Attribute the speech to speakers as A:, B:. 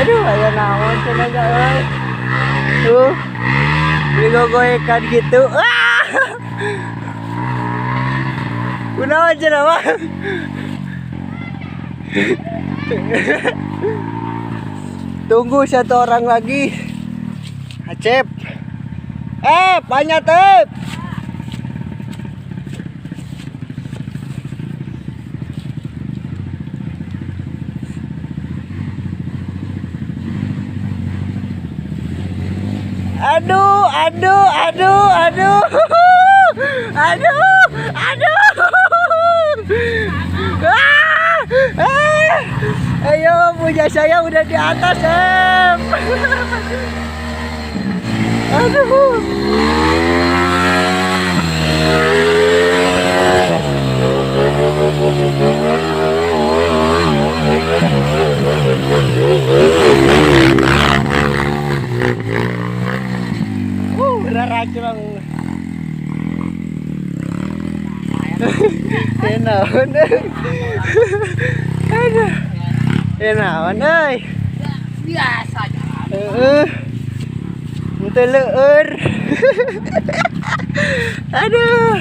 A: Aduh, aya naon cenah nya euy. Tuh. Digogoekan gitu. Ah! Kunaon cenah mah? Tunggu satu orang lagi. Acep. Eh, banyak tep. Aduh, aduh, aduh, aduh. Aduh, aduh. Ah, ah. Ayo, punya saya udah di atas, Em. Aduh. Raracrong. Eh, naon euy. Aduh. Eh, naon euy.
B: Biasa aja.
A: Heeh. Henteu leur. Aduh.